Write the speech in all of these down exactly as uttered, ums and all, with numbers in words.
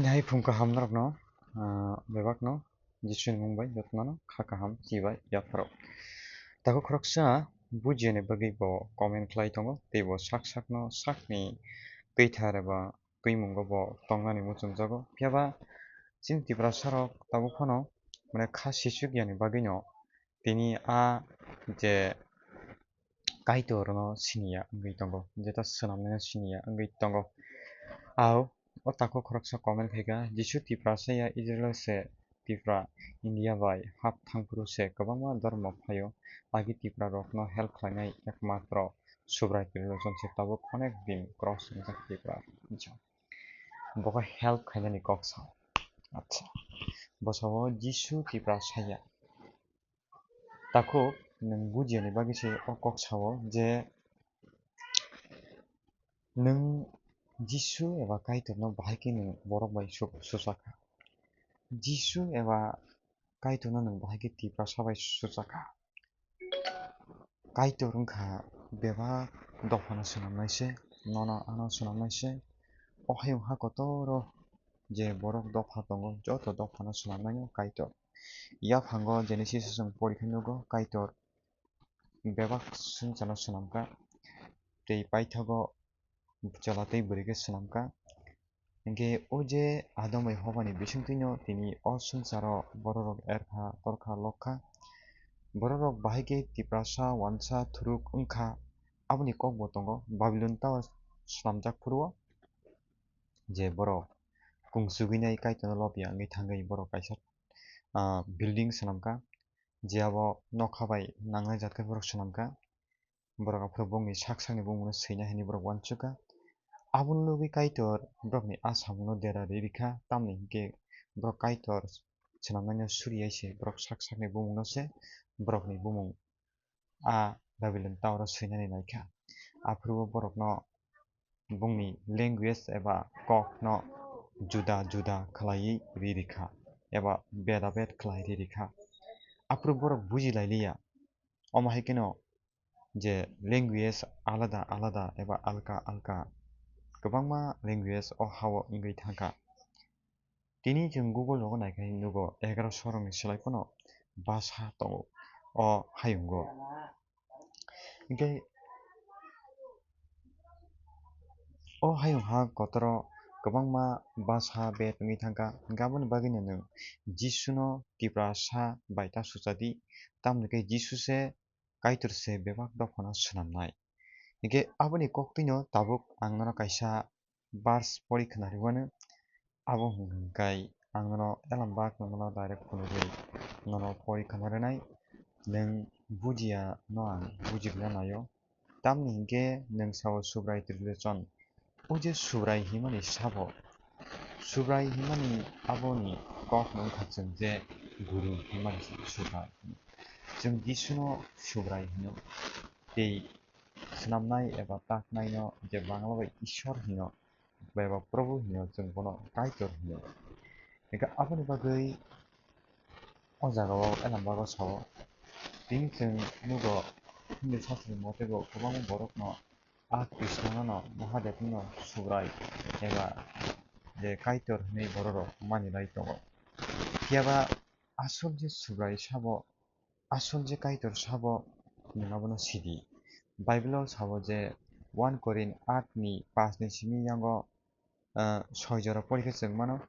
Hai phung kaham norokno, ah, bebakno Jisuni mung bai jotono kha kaham chibai yapharo. Takhuk khoroksa bujiyani bagwi bo comment khlai tongo, tei bo sak sakno sakni twithar eba twimungo bo tongnani muchungjago. Phiya ba chini Tiprasa rok tabuk phano, mane, kha sichuk yani bagwino tini a je Kaitor no siniya wngwi tongo, jeta swnamnai no siniya wngwi tongo. Au, o takhuk khoroksa comment khaikha, Jisu Tiprasa ya, Israel se Tipra, India bai hap thangphuru se kwbangma dhormo phaio, agi Tipra rokno help khlainai ekmatro Subrai Tribulation se tabuk onek din cross wngjak Tipra. Bobo help khainani kok sao. Acha. Bo sao Jisu Tiprasa ya. Takhuk nwng bujiyani bagwi se o kok sao je nwng Jisu eba Kaitorno bahai khe nwng borok bai su-, suchakha. Jisu eba Kaitorno nwng bahai khe Tiprasa bai suchakha. Kaitor wngkha bebak dophano swnamnai se, nono ano swnamnai se. O hayung ha kotoro je borok dopha tongo, joto dophano swnamnaino Kaitor. Yaphango Genesis o chwng pori khe nugo, Kaitor bebak swngcharno swnamkha, tei paithago chwla tei bwrwi khe swnamkha. Hinkhe o je Adam bai Hobani bisingtwino tini o swngcharo bororok erkha, torkha, lokkha. Bororok bahai khe Tiprasa, wansa, thuruk wngkha, aboni kokbo tongo. Babilon tower swnamjak phuru o je borok kungsugwinai Kaitorno lobya wngwi thangwi borok kaisa, ah, building swnamkha, je abo nokha bai nangnai jat khe borok swnamkha. Borok aphuru bongni sak sakni bumungno swina hwnwi borok uansukha. Abono nugwi Kaitor borokni a samungno dera ri rikha, tamni hinkhe borok Kaitor swnamnaino suriya se borok sak sakni bumungno se borokni bumung a Babilon tower o swinani naikha. Aphuru borokno bongni language eba kokno juda juda khlaiwi ri rikha eba beda bed khlai ri rikha. Aphuru borok buji lai liya. Omo hai kheno je language alada alada eba alka alka kwbangma language o ha-o wngwi thangkha. Tini chwng Google rogo naikhe nugo egaroso rokni slai phano basa tongo o hayungo. Hinkhe o hayung ha kotoro kwbangma basa bed wngwi thangkha. Hinkhe aboni bagwino nwng Jisuno Tiprasa bai ta suchadi, tamoni khe Jisu se Kaitor se bebak dophano swnamnai. Hinkhe aboni koktwino tabuk ang nono kaisa verse pori khwnariwano, abo hwnkhe ang nono elambak nono direct phunugwi nono pori khwnarinai, nwng bujiya no ang bujirina naio. Tamni hinkhe nwng sao Subrai Tribulation. O je Subrai himani sabo, Subrai himani aboni kok no wngkha chwng je guru himani Subrai. Chwng Jisuno Subrai hino, tei swnamnai eba taknaino je Bangla bai Ishwar hino, eba Probhu hino, chwng bono Kaitor hino. Hinkhe aboni bagwi o jagao elambaro sao, tini chwng nugo Hindu sastro ni mote bo kwbangma borokno a Krishna no, Mahadev no Subrai eba je Kaitor hinwi bororok mani lai tongo. Phiya ba asol je Subrai sabo, asol je Kaitor sabo nwng abono sidi. Bible o sabo je one Korin aat ni paanch ni simi yango, ah, soi jora porikhe chwng mano,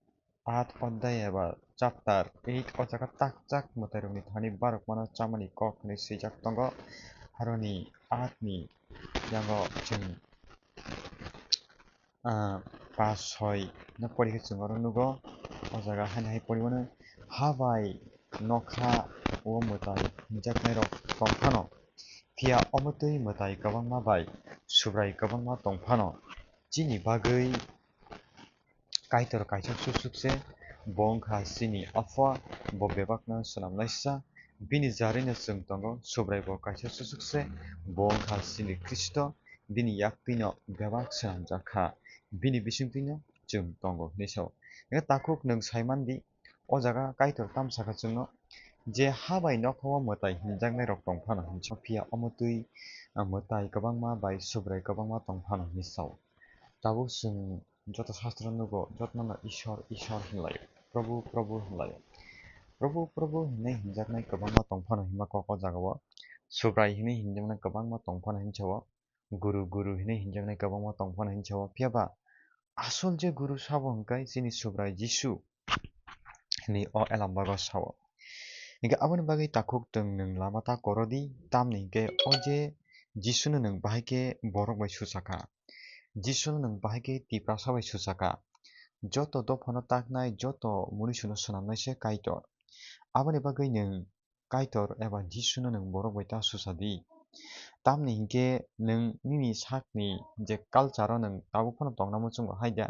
aat odhyay eba chapter eight o jaga tak jak mwtairokni thani barok mano chamani kok hinwi swijak tongo. Aroni aat ni yango chwng, ah, paanch soi no porikhe chwng oro nugo. O jaga haino hai porimano, ha bai nokha o mwtai hinjaknairok tong phano, phiya omo twi mwtai kwbangma bai Subrai kwbangma tong phano, chini bagwi Kaitor kaisa susuk se, bo wngkha chini Apha, bo bebakno swnamnaisa. Bini jarino chwng tongo, Subrai bo kaisa susuk se, bo wngkha chini Khristo, bini yaktwino bebak swnamjak kha, bini bisingtwino chwng tongo, hinwi sao. Hwnkhe takhuk nwng sai man di, o jaga Kaitor tamo sakha chwngno, je ha bai nokha o mwtai hinjaknairok tong phano hinwi sao, phiya omo twi, ah, mwtai kwbangma bai Subrai kwbangma tong phano hinwi sao. Tabuk chwng joto sastro nugo, jotono Ishwar, Ishwar hinlaio, Prabhu, Prabhu hinlaio. Prabhu, Prabhu hinwi hinjaknai kwbangma tongphano hima kok o jagao. Subrai hinwi hinjaknai kwbangma tongphano hinsao. Guru, Guru hinwi hinjaknai kwbangma tongphano hinsao. Phiyaba asol je Guru sabo hwnkhe chini Subrai Jisu hinwi o Elambago sao. Hinkhe aboni bagwi takhuk twng nwng lama ta korodi, tamni hinkhe o je Jisuno nwng bahai khe borok bai suchakha. Jisuno nwng bahai khe Tiprasa bai suchakha. Joto dophano taknai, joto munisuno swnamnai se Kaitor. Aboni bagwi nwng Kaitor eba Jisuno nwng borok bai ta suchadi. Tamni hinkhe nwng nini sakni je culture-o nwng tabuk phano tongna muchungo hai da.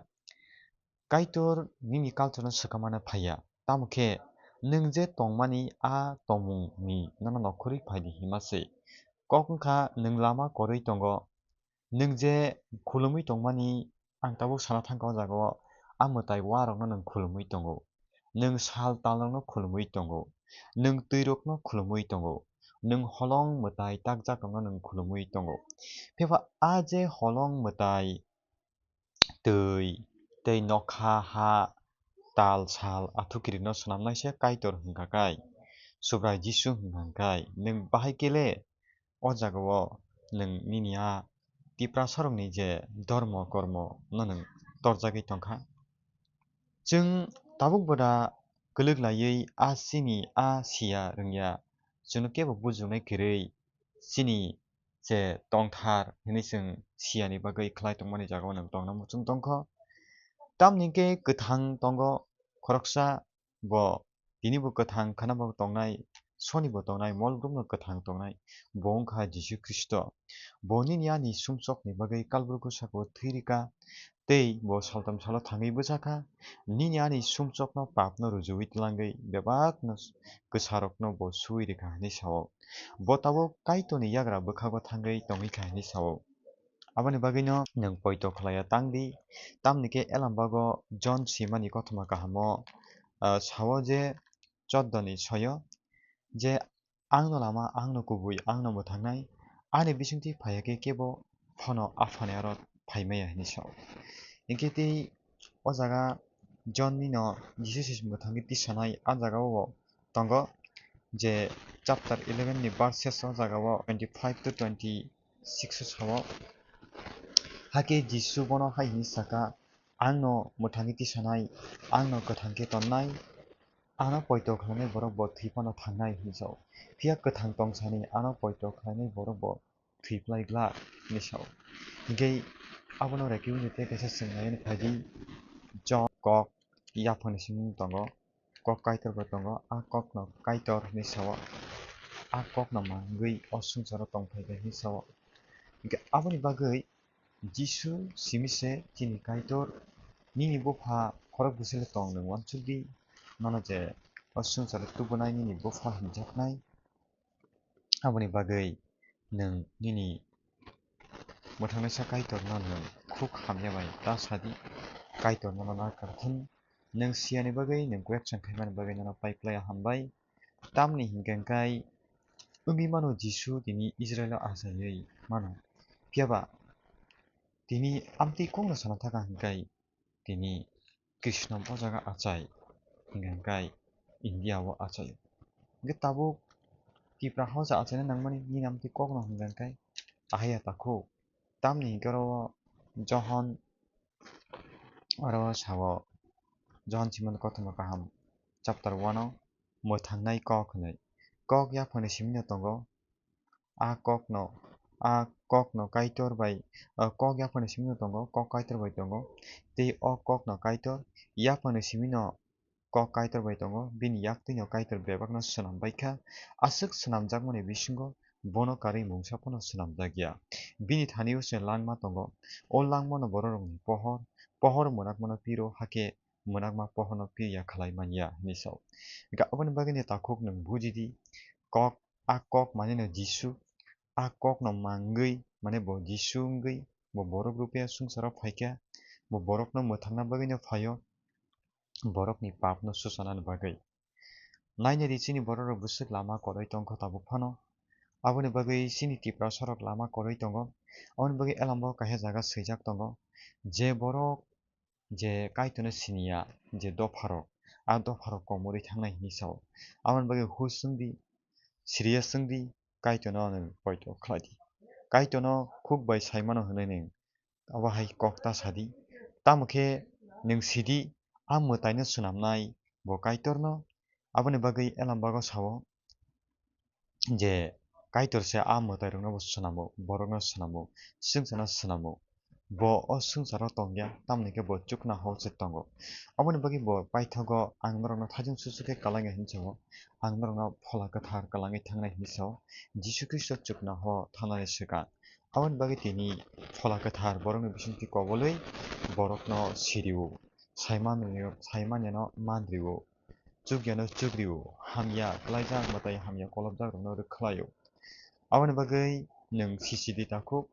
Kaitor nini culture-no swkamano phaiya. Tamo khe nwng je tongmani a tongmungni nono nokhorwi phaidi hima se. Kok wngkha nwng lama korwi tongo. Nwng je khulumwi tongmani, ang tabuk sana thangkha o jagao, a mwtai warokno nwng khulumwi tongo. Nwng sal talrokno khulumwi tongo. Nwng twirokno khulumwi tongo. Nwng holong mwtai takjakrokno nwng khulumwi tongo. Phiya ba a je holong mwtai, twi, tei nokha, ha, tal, sal, athukirino swnamnai se Kaitor hwnkha kai, Subrai Jisu hwnkha kai, nwng bahai kele o jagao nwng nini a Tiprasarokni je dhormo kormo no nwng torjagwi tongkha. Chwng tabuk boda kwlwk laiwi a chini a siya rwngya, chwngno kebo bujuknai kwrwi chini je tongthar hinwi chwng siyani bagwi khlai tongmani jagao nwng tongna muchung tongkho. Tamni hwnkhe kwthang tongo khoroksa, bo tini bo kwthang khwnabo tongnai, soni bo tongnai, mol brumno kwthang tongnai, bo wngkha Jisu Khristo. Bo nini ani sumsokni bagwi Kalbari kwsako thwi rwkha, tei bo saltham salo thangwi bwchakha. Nini ani sumsokno papno rujuwi twlangwi bebakno kwsarokno bo suwi rwkha hwnwi sao. Bo tabuk Kaitorni yagra bwkhago thangwi tongwi kha hwnwi sao. Aboni bagwino nwng poito khlaiya tangdi, tamni khe Elambago Jon simani kothoma kahamo, ah, sao je choddo ni soyo je, "Angno lama, angno kubui, angno mwthangnai, ani bisingtwi phaiya khe kebo phano Aphani aro phaimaya," hinwi sao. Hinkhe tei o jaga Jon nino Jisu se mwthangwi tisanai a jagao tongo, je chapter eleven ni verses o jagao twenty five to twenty six o sao. Hakhe Jisu bono hai hwnwi saka, "Angno mwthangwi tisanai, angno kwthang khe tonnai, ano poito khlainai borok bo thwi phano thangnai," hinwi sao. Phiya kwthang tongsani ano poito khlainai borok bo thwi phlai glak hinwi sao. Hinkhe abono rekiwini tei kaisa chwngnaiyani phaidi, Jon kok yaphangni simi tongo, kok Kaitor bo tongo, a kokno Kaitor hinwi sao, a kokno mangwi o swngcharo tongphai kha hinwi sao. Hinkhe aboni bagwi Jisu simi se chini Kaitor, nini bupha khorok bwswk le tong nwng uansukdi, nono je o swngcharo tubunai nini bupha hinjaknai. Aboni bagwi nwng nini mwthangnaisa Kaitorno nwng khuk hamya bai ta sadi, Kaitor nono narwkha thun. Nwng siyani bagwi, nwng correction khaimani bagwi nono pai phlai hambai. Tamni hinkhe wngwi mano Jisu tini Israilo achaiwi mano. Phiyaba tini amtwi kokno sana thaka hinkhe tini Krishna o jaga achai, hinkhe India o achai. Hinkhe tabuk Tipra hausa achaina nangmani nini amtwi kokno hinkhe ahaiya takhuk. Tamni hinkhe oro Johon oro sao, Johon simon kothoma kaham chapter one o mwthangnai kok hinwi. Kok yaphangni simino tongo, a kokno, a kokno Kaitor bai, a kok yaphangni simino tongo, kok Kaitor bai tongo. Tei o kokno Kaitor yaphangni simino kok Kaitor bai tongo, bini yaktwino Kaitor bebakno swnam bai kha. Aswk swnamjakmani bisingo bono karwi mungsa phano swnamjak ya. Bini thani-o se langma tongo, o langmano bororokni pohor, pohor mwnakmano piro, hakhe mwnakma pohorno pir ya khlai man ya, hinwi sao. Hinkhe aboni bagwino takhuk nwng bujidi, kok, a kok manino Jisu, a kokno mangwi, mane bo Jisu wngwi, bo borok rupya swngcharo phaikha, bo borokno mwthangna bagwino phaio, borokni papno suchanani bagwi. Nainadi chini bororok bwswk lama kwrwi tongkha tabuk phano, aboni bagwi chini Tiprasarok lama kwrwi tongo, aboni bagwi Elambao kaisa jaga swijak tongo, je borok je Kaitorno siniya je dopharok, a dopharok komorwi thangnai hinwi sao. Aboni bagwi hus wngdi, serious wngdi, Kaitorno nwng poito khlai di. Kaitorno khuk bai saimano hwnwi nwng abo hai kok ta sadi. Tamo khe nwng sidi, a mwtaino swnamnai bo Kaitorno. Aboni bagwi Elambago sao je Kaitor se a mwtairokno bo swnamo, borokno swnamo, swngcharno swnamo. Bo o swngcharo tongya, tamoni khe bo chukna hor se tongo. Aboni bagwi bo paithago, "Ang norokno thajong susu khe kwlangya," hinwi sao. "Ang norokno Phola Kwthar kwlangwi thangnai," hinwi sao. Jisu Khristo chukna hor thanani swkang. Aboni bagwi tini Phola Kwthar borokni bisingtwi kobolwi borokno sirio, saimanrino, saimanino manrio, chukyano chukrio, hamya kwlaijak mwtai hamya kolopjakrokno rwkhlaio. Aboni bagwi nwng sisidi takhuk,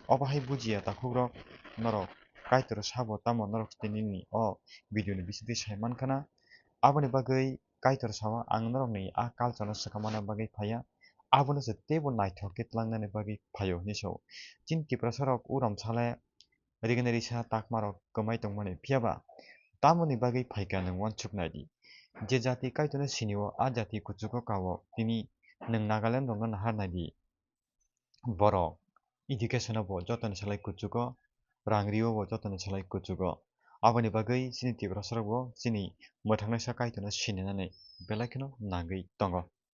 obo hai bujiya takhukrok norok Kaitor sabo tamo norok tini nini o video ni bisingtwi sai mankhana. Aboni bagwi Kaitor sao, "Ang norokni a culture no swkang manna bagwi phaiya, abono se teibo naithok khe tlangnani bagwi phaio," hinwi sao. Chini Tiprasa rok urom sale rigini risa takma rok kwmai tongmani, phiyaba tamoni bagwi phaikha nwng uansuk naidi. Je jati Kaitorno sinio, a jati kuchugo kao, tini nwng Nagaland rokno nahar naidi. Borok education o bo jotoni salai kuchugo, rang rio bo jotoni salai kuchugo. Aboni bagwi chini Tiprasa rok bo chini mwthangnaisa Kaitorno sininani belai kheno nangwi tongo.